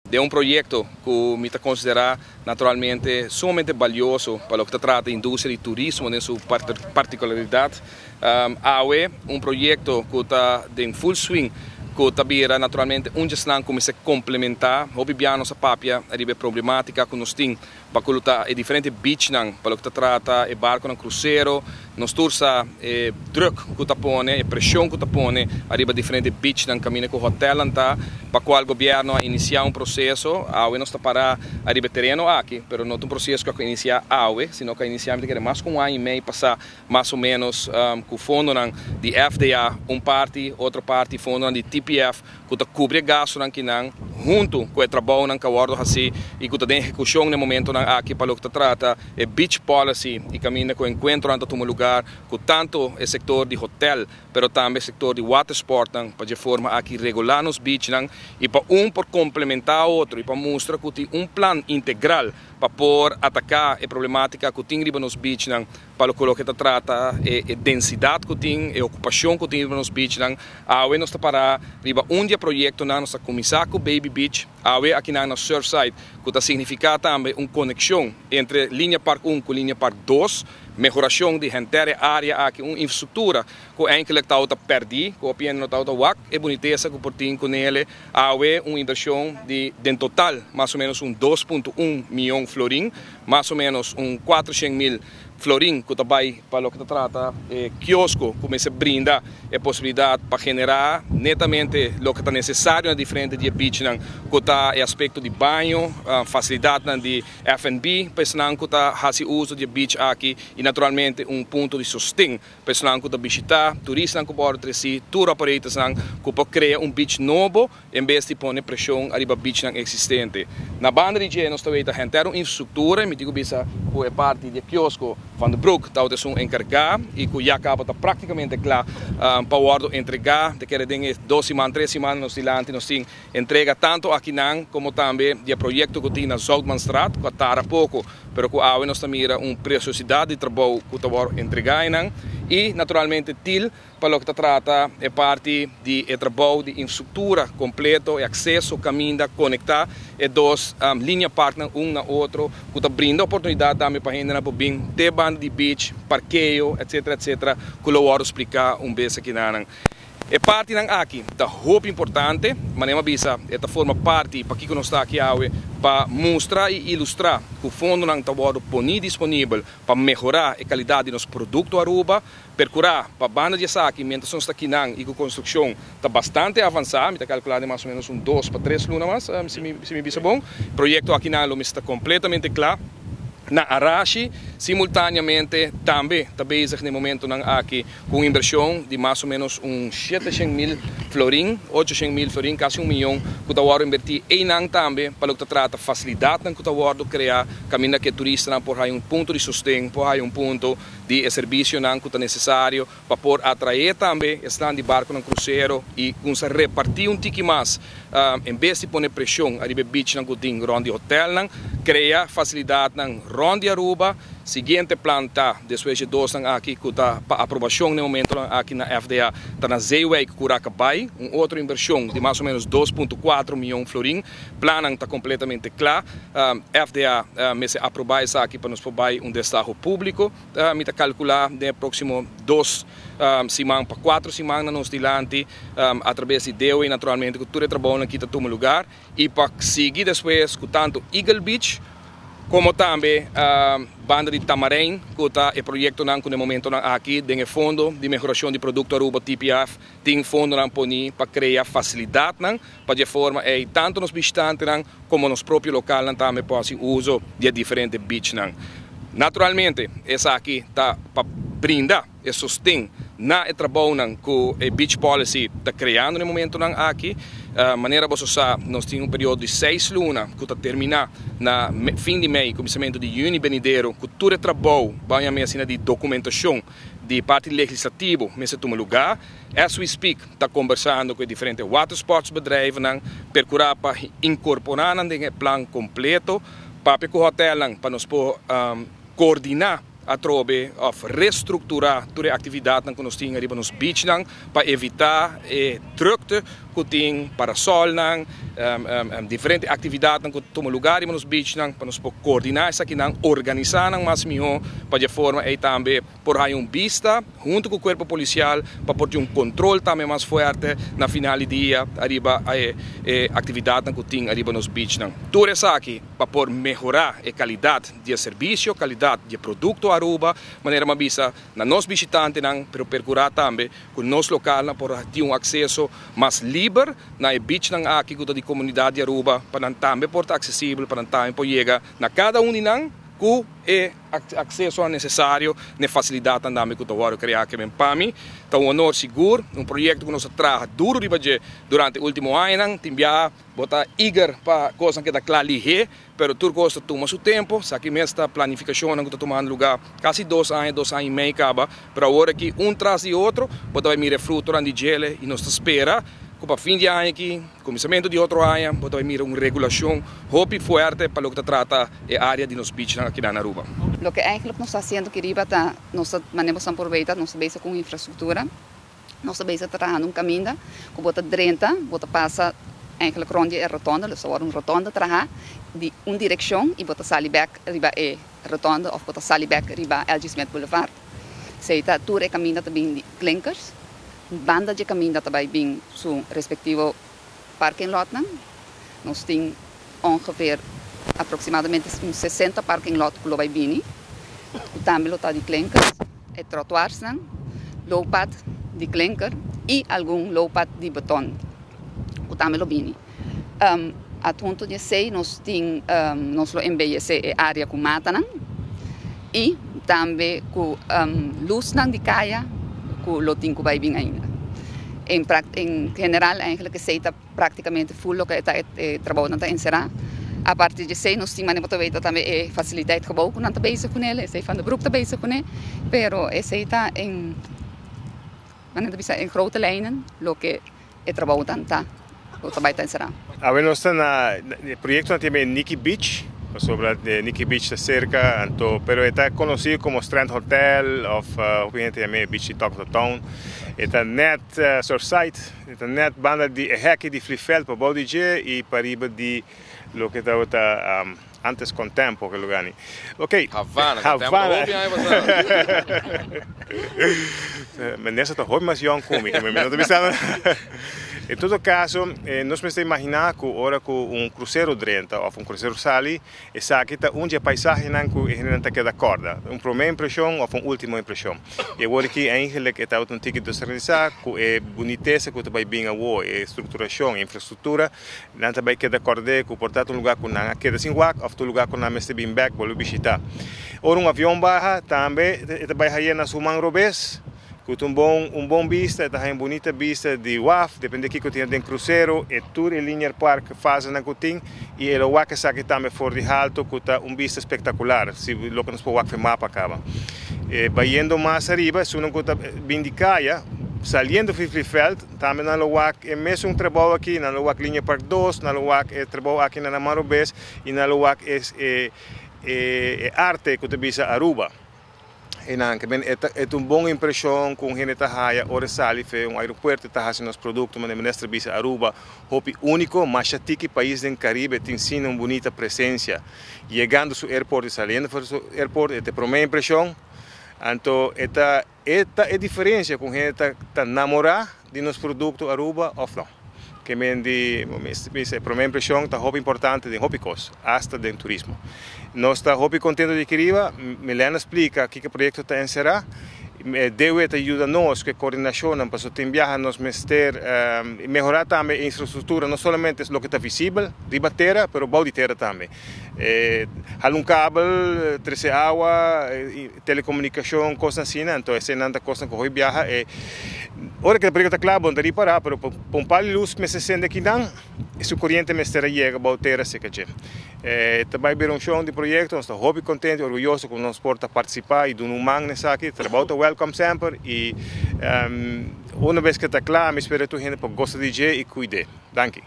Den un proyecto cu mi ta considera naturalmente sumamente valioso pa loke ta trata industria di turismo den su particularidad. Awe un proyecto cu ta den full swing cu ta bira naturalmente un djesnan cu mester complementa. Hopi bia nos a papia riba e problematica cu nos tin pa cu lo ta e diferente beachnan pa loke ta trata e barconan crucero. Nos tur sa e druk cu ta pone, e presion cu ta pone ariba diferente beachnan caminda cu hotelnan ta, pa cual gobierno a inicia un proceso. Awe nos ta para ariba e tereno aki, pero no ta un proceso cu a inicia awe, sino cu a inicia mi ta kere mas cu un aña y mei pasa mas o menos cu fondonan di FDA un parti, otro parti fondonan di TPF cu ta cubri e gastonan kinan hunto cu e trabounan cu a wordo haci y cu ta den ehecucion na e momentonan aki pa loke ta trata e beach policy y caminda cu encuentronan ta tuma lugar cu tanto e sector di hotel pero tambe e sector di watersportnan pa dje forma aki regula nos beachnan y pa un por complementa otro y pa mustra cu tin un plan integral pa por ataca e problematica cu tin riba nos beachnan pa loke loke ta trata e densidad cu tin, e ocupacion cu tin riba nos beachnan. Awe nos ta para riba un di e proyectonan, nos ta cuminsa cu Baby Beach, awe akinan na Surfside, cu ta significa tambe un conexion entre Linea Park 1 cu Linea Park 2, mehoracion di henter e area aki, un infrastructura cu eigenlijk tawata perdi, cu hopi hende no tawata wak e bunitesa cu por tin cu nele. Awe un inversion di den total mas o menos un 2.1 miyon florin, mas o menos un 400 mil florin cu ta bay pa loke ta trata e kiosco cu mester brinda e posibilidad pa genera netamente loke ta necesario na diferente di e beachnan, cu ta e aspecto di baño, facilidadnan di F&B pa esnan cu ta haci uso di e beach aki y naturalmente un punto di sosten pa esnan cu ta bishita, turistanan cu por trece, tour operatorsnan cu por crea un beach nobo en bes di pone presion ariba beachnan existente. Na banda di dje nos ta weta henter un infrastructura, mi tin cu bisa cu e parti di kiosco Van de Broek ta un encarga y cu ya caba ta practicamente cla pa wordo entrega, te kere den 2 siman, 3 siman nos dilanti nos tin entrega tanto akinan como tambe di proyecto cu tin na Zoutmanstraat, cu a tarda poco, pero cu awe nos ta mira un preciosidad di trabou cu ta wordo entrega y naturalmente til pa loke ta trata e parti di e trabou di infrastructura completo y acceso caminda conecta e dos linear parknan un na otro, cu ta brinda oportunidad tambe pa hende por bin te banda di beach, parkeo, etc, etc, cu lo wordo splica un bes akinan. E partinan aki ta hopi importante, manera bisa, e ta forma parti pa kico nos ta aki awe pa mustra y ilustra cu fondonan ta wordo poni disponibel pa mehora e calidad di nos producto Aruba, percura pa banda di esaki mientras nos ta akinan y cu construccion ta bastante avansa, mi ta calcula mas o menos un 2 pa 3 luna mas, si mi bisa bon. Proyecto akinan lo ta completamente cla. Na Arashi, simultaneamente, tambe ta bezig na e momentonan aki cu inversion di mas o menos un 700 mil florin, 800 mil florin, casi 1 miyon, cu ta wordo inverti einan tambe, pa loke ta trata facilidadnan cu ta wordo crea, caminda cu turistanan por un punto di sosten, por un punto di servicionan cu ta necesario pa por atrae tambe esnan di barconan crucero y cuminsa reparti un tiki mas, en bes di pone presion ariba beachnan cu tin rond di hotelnan, crea facilidadnan rond di Aruba. Siguiente plan ta, despues di 2 aña aki, cu ta pa aprobacion na momento aki na FDA, ta na Zeewijk Curaca Bay, un otro inversion di mas o menos 2.4 miyon florin. Plannan ta completamente cla. FDA mester aproba esaki pa nos por bay un destaho publico. Mi ta calcula den proximo 2 siman pa 4 siman na nos dilanti, atraves di DOW naturalmente, cu tur e trabou aki ta tuma lugar y pa sigui despues cu tanto Eagle Beach como tambe banda di Tamarijn, cu ta e proyectonan cu na momentonan aki den fondo di mehoracion di producto Aruba TPF tin fondonan poni pa crea facilidadnan pa di forma ey tanto nos bishitantenan como nos propio localnan tambe por haci uso di diferente beachnan. Naturalmente, esaki ta pa brinda e sosten na e trabounan cu e beach policy ta creando na e momentonan aki. Manera bo sa, nos tin un periodo di 6 luna cu ta termina na fin di mei, cuminsamento di juni venidero, cu tur e trabou, ban asina, di documentacion di parti legislativo mester tuma lugar. As we speak, ta conversando cu diferente watersportsbedrijven, percura pa incorpora den e plan completo, papia cu hotelnan pa nos por coordina. atrobe òf restrukturá tur e aktividatnan ku nos tin ariba nos beachnan pa evitá e drukte ku tin, parasolnan, diferente aktividatnan ku ta tuma lugá riba nos beachnan pa nos por koordiná esakinan, organisá nan mas mihó pa di e forma ei tambe por haña un bista huntu ku kuerpo polisial pa por tin un kontrol tambe mas fuerte na final di dia ariba e aktividatnan ku tin ariba nos beachnan. Tur esaki pa por mehorá e kalidat di e servisio, kalidat di e produkto Aruba, manera mi a bisa na nos bishitantenan, pero perkurá tambe ku nos lokalnan por tin un akseso mas liber na e beachnan aki ku ta di komunidat di Aruba pa nan tambe por ta aksesibel, pa nan tambe por yega na kada un di nan ku e aksesonan nesesario na e fasilidatnan tambe ku ta wòrdu kreá aki. Men pa mi ta un honor sigur, un proyekto ku nos a traha duru riba dje durante e último añanan. Tin biaha bo ta eager pa kosnan keda kla lihé, pero tur kos ta tuma su tempu. Esaki mes ta planifikashonnan ku ta tumando lugá kasi dos aña, dos aña i mei kaba. Pero awor aki un tras di otro bo ta bai mira e frutonan di djele i nos ta spera ku pa fin di aña aki, kuminsamentu di otro aña, bo ta bai mira un regulashon hopi fuerte pa loke ta trata e área di nos beachnan aki na Aruba. Loke eigenlijk nos ta hasiendo aki riba ta nos ta manera boso por weta nos ta bezig ku un infrastruktura, nos ta bezig trahando un kaminda ku bo ta drenta, bo ta pasa eigenlijk rond di e rotonde, los ta wòrdu un rotonde traha di un direkshon i bo ta sali bèk riba e rotonde òf bo ta sali bèk riba LG Smith Boulevard. Esei ta tur e kaminda ta bin di klinkers. Banda dje kaminda ta bai bin su respektivo parking lotnan. Nos tin ongeveer aproximadamente un 60 parking lot ku lo bai bini, ku tambe lo ta di klinkers, e trottoirsnan, looppad di klinker i algun looppad di beton ku tambe lo bini. Adhunto di esei nos tin nos lo embeyesé e área ku matanan i tambe ku lusnan di kaya ku lo tin ku bai bin ainda. En en general eigenlijk esei ta práktikamente ful loke ta e trabounan ta enserá. Aparte di esei nos tin manera bo ta weta tambe e fasiliteit gebou ku nan ta bezig kuné, esei Van de Broek ta bezig kuné, pero esei ta en manera ta bisa en grote lijnen loke e trabounan ta lo ta bai ta enserá. Awe nos ta na e proyecto nan ta yama e Nikki Beach pasobra Nikki Beach ta cerca anto pero e ta conoci como Strand Hotel of hopi hende ta yama e beach di Talk of the Town. E ta net Surfside, e ta net banda di e heki di Vliegveld pabou di dje y pariba di loke tabata Antes Contempo ke lugar ni. Ok. Havana, Contempo Havana. hopi aña pasá. Menesa ta hopi mas yòn ku mi, mi no ta bisa. En todo kaso, nos mester imaginá ku ora ku un krusero drenta òf un krusero sali, esaki ta un di e paisahenan ku e hendenan ta keda kòrda. Un promé impreshon òf un último impreshon. I awor aki eigenlik e tabata un tiki desorganisá ku e bunitesa ku ta bai bin awor, e strukturashon, e infrastruktura, Nan ta bai keda kòrd'é ku por ta ta un lugá ku nan a keda sin wak òf ta un lugá ku nan mester bin bèk bolbe bishitá. Ora un avion baha, tambe e ta bai hañ'é na su man robes, ku ta un bon un bon bista, e ta haña un bunita bista di waf, depende kiko tin aden krusero, e tur e linear park fasenan ku tin, i e lo wak esaki tambe for di halto ku ta un bista spektakular, si loke nos por wak for mapa kaba. E bayendo mas ariba, esunnan ku ta bin di kaya, saliendo for vliegveld, Tambe nan lo wak e mesun trabou aki, nan lo wak Linear Park dos, nan lo wak e trabou aki na Namaro Bes y nan lo wak e e e arte cu ta bisa Aruba. E nan ke men e ta e ta un bon impresion cu un hende ta haya ora e sali fe un aeropuerto e ta haci nos producto manera minister bisa Aruba hopi unico, masha tiki pais den Caribe tin sina un bunita presencia yegando su airport y saliendo for su airport e ta e prome impresion anto e ta E ta e diferencia cu hende ta ta namora di nos producto Aruba of no. Ke men di bisa e prome impresion ta hopi importante den hopi cos, hasta den turismo. Nos ta hopi contento di aki riba, Milena a splica kiko e proyecto ta encera, DW ta yuda nos cu e coordinacionnan pasobra tin biaha nos mester mehora tambe e infrastructura no solamente loke ta visibel riba tera pero bou di tera tambe. Hala un kabel, trece awa. Telecomunicacion, cosnan asina, anto eseinan ta cosnan cu hopi biaha e ora cu e proyecto ta cla bo no ta ripara, pero pa un par di luz mester sende akinan y su coriente mester a yega bou tera cerca dje. E ta bay bira un show di proyecto, nos ta hopi contento y orguyoso cu nos por ta participa y duna un man na esaki, trabou ta welcome semper y una bes cu e ta cla mi spera tur hende por gosta di dje y cuid'e. Danki.